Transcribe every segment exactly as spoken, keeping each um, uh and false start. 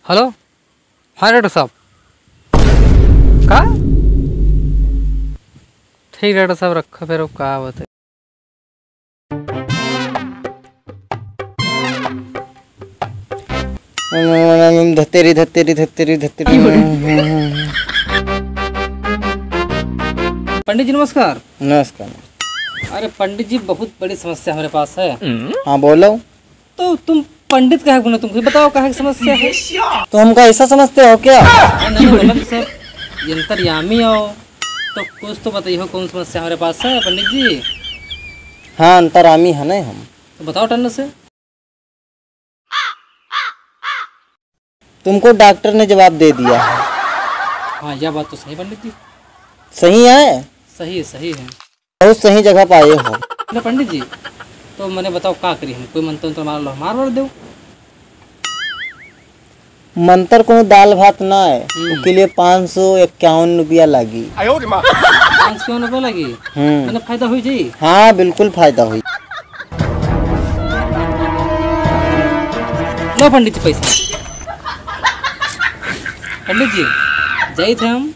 हेलो, हाँ डॉक्टर साहब। का? ठीक डॉक्टर साहब, रखो फिर, अब का बताई। धत्तेरी, धत्तेरी, धत्तेरी, धत्तेरी। पंडित जी नमस्कार। नमस्कार। अरे पंडित जी, बहुत बड़ी समस्या हमरे पास है। हाँ, बोलो। तो तुम पंडित काहे बनो, तुमको बताओ काहे की समस्या है? तो हमका ऐसा समझते हो क्या? नहीं, नहीं, मतलब सर, ये अंतर्यामी हो, तो कुछ तो बताइए, कौन समस्या हमरे पास है पंडित जी? हाँ, अंतर्यामी है ना हम। तो बताओ टन्न से। तुमको डॉक्टर ने जवाब दे दिया है। हाँ, यह बात तो सही पंडित जी। सही है? सही है, सही है। बहुत सही जगह पे आए हो। अरे पंडित जी, तो मने बताओ का करी हम, कोई मंत्र उंत्र मार लो, मार वार दो। मंत्र कोनो दाल भात ना है, हम्म। ओके लिए पाँच सौ इक्यावन रुपया लागी। पाँच सौ इक्यावन रुपया लागी? हम्म। मने फायदा हुई जी? हाँ, बिल्कुल फायदा हुई। लो पंडित जी पैसा। पंडित जी, जाइत है हम,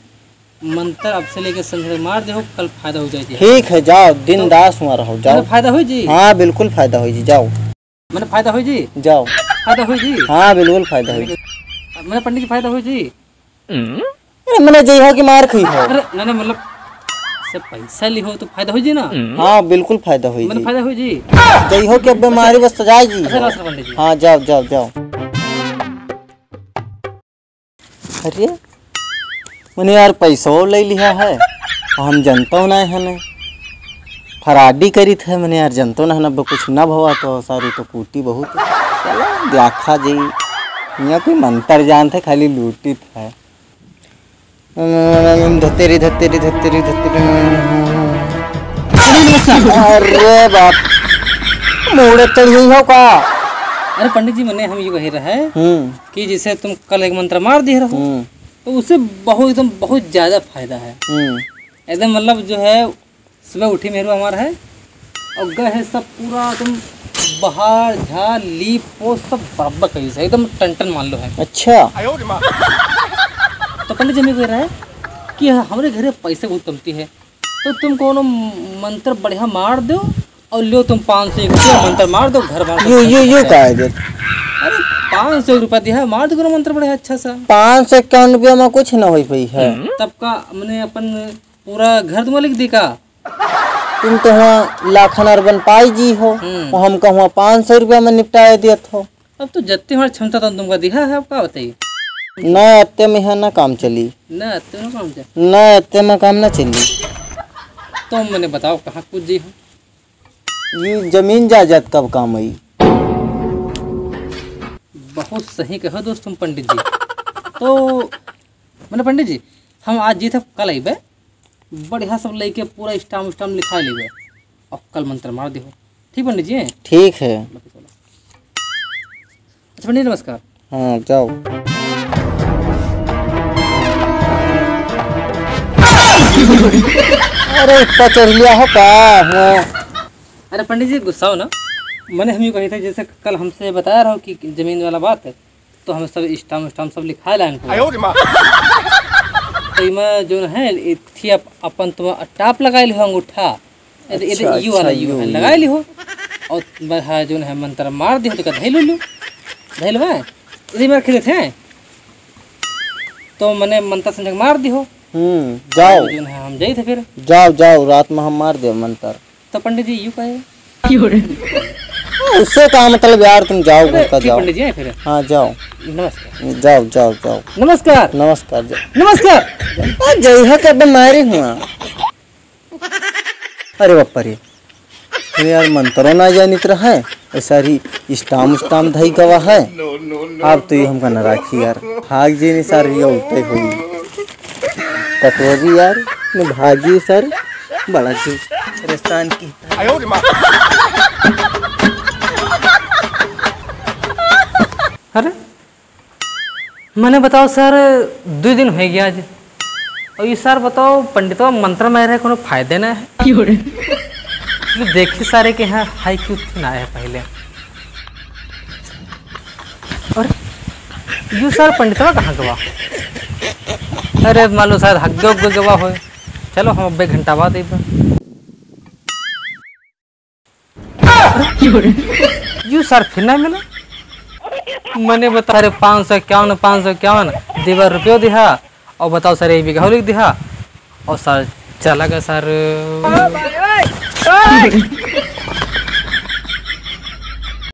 मंत्र अब से लेके संझा तक मार देहो, कल फायदा हो जाए जी। ठीक है, जाओ, दिन दास हुआ रहो, जाओ। मने फायदा होई जी? हाँ, बिल्कुल फायदा होई जी, जाओ। मने फायदा होई जी? जाओ। फायदा होई जी? हाँ, बिल्कुल फायदा होई जी। मने पंडित जी फायदा होई जी? अरे, मने जइहो कि मार खइहो? अरे, ना, ना, मतलब, से पैसा लिहो तो फायदा होई जी ना? हाँ, बिल्कुल फायदा होई मने जी। फायदा होई जी? जइहो कि अब बीमारी बस तो जाए जी। अच्छा, नमस्कार पंडित जी। हाँ, जाओ, जाओ, जाओ। अरे, मने यार, पैसो ले लिहा है, हम जनतो ना है ने, फराडी करित है, मने यार, जनतो ना है, अब कुछ ना भवा तो सारी तो कूटी बहुत, चला, देखा जी, यहाँ कोई मंत्र जानत है, खाली लूटित है। धतेरी, धतेरी, धतेरी, धतेरी। अरे बाप, मूड़े चढ़ी हो का? अरे पंडित जी, मने हम ये कहे रहे हम्म। कि जैसे तुम कल एक मंत्र मार दिए रहो, हम्म। तो उससे बहुत, एकदम बहुत ज्यादा फायदा है। हम्म। एकदम मतलब जो है, सुबह उठी मेहरू हमार है और गए है सब पूरा एकदम बहार, झार, लीप, पोत सब बराबर करी से, एकदम टन टन मान लो है। अच्छा। तो पंडित जी हमें कह रहा है कि हमरे घरे पैसे बहुत कमती है, तो तुम कोनो मंत्र बढ़िया मार दो और लो तुम पाँच सौ एक रुपया मंत्र मार दो, घर बार सब यो, यो, पैसा यो है। का है देख? अरे, पाँच सौ एक रुपया दिया है, मार दो कोनो मंत्र बढ़िया अच्छा सा। पाँच सौ इक्यावन रुपया में कुछ ना होई पाई है। तब का मने अपन पूरा घर तुम्हारा लिख दी का? तुम तो वहाँ लाखन अरबन पाई जी हो, हम्म। और हमका वहाँ पाँच सौ रुपया में निपटाए दियत हो। अब तो जत्ती हमारी क्षमता तो तुमका दिहा है, अब का बताई? ना अत्ते में है ना काम चली। ना अत्ते में काम चली। ना अत्ते में काम ना चली। तो मने बताओ कहाँ कूद जी हो? ये जमीन जायदाद कब काम आई? बहुत सही कहो दोस्त तुम पंडित जी। तो मने पंडित जी, हम आज जीत कल अइबे, बढ़िया सब लेके पूरा स्टाम्प उस्टाम्प लिखा लेबे, और कल मंत्र मार दिहो। ठीक पंडित जी? ठीक है। अच्छा पंडित जी, नमस्कार। हाँ, जाओ। अरे, ऊपर चढ़ लिया हो का? हाँ। अरे पंडित जी, गुस्सा हो ना, मने हम यूँ कही थे, जैसे कल हमसे बताया रहो कि जमीन वाला बात, तो हम सब स्टाम्प उस्टाम्प सब लिखा लाइन को। आयो रे माँ। तो इमा जो है, इथी अप-, अपन तुम टाप लगाए लिहो अंगूठा। इधर, इधर अच्छा, यू वाला अच्छा, यू यू, है, यू। लगाए लिहो। और बस हाँ, जो है मंत्र मार दिहो तो का धैल लो। धैल बा? इधर मार खेले थे। तो मने मंत्र संजग मार दिहो। हम्म, जाओ। जो है हम जाई थे फिर। जाओ, जाओ, रात में हम मार दे मंत्र। तो पंडित जी, यू का है? उससे का मतलब यार, तुम जाओ, अरे, घर का ठीक जाओ। पंडित जी, आए फिर। हाँ, जाओ। नमस्कार। जाओ, जाओ, जाओ। नमस्कार। नमस्कार, जाओ। नमस्कार। आ, जय हो के बीमारी हुआ। अरे बाप रे। अरे यार, मंत्रो ना जानित रहे, ऐसा ही स्टाम उस्टाम धई गवा है। अब तो ये हमका न राखी यार, भाग जे नहीं सार, ये उल्टे हुई। कटोरी यार, मैं भागी सर, बड़ा जी परेशान की। अरे, मने बताओ सर, दुई दिन होइ गया आज। और ये सर बताओ, पंडितवा मंत्र मार रहे, कोनो फायदे ना है। क्यों रे? ये देखी सारे के यहाँ हाई क्यू ना है पहले। अरे, यू सर, पंडितवा कहाँ गवा? अरे, मान लो शायद हग्गे उग्गे गवा होए। चलो, हम अब्बे घंटा बाद अइबा। यू सर फिर ना मिला। मने बता, अरे, पाँच सौ इक्यावन, पाँच सौ इक्यावन, देवा रुपयो दिहा, और बताओ सर, एक बीघा लिख दिहा, और सर चला गया सर।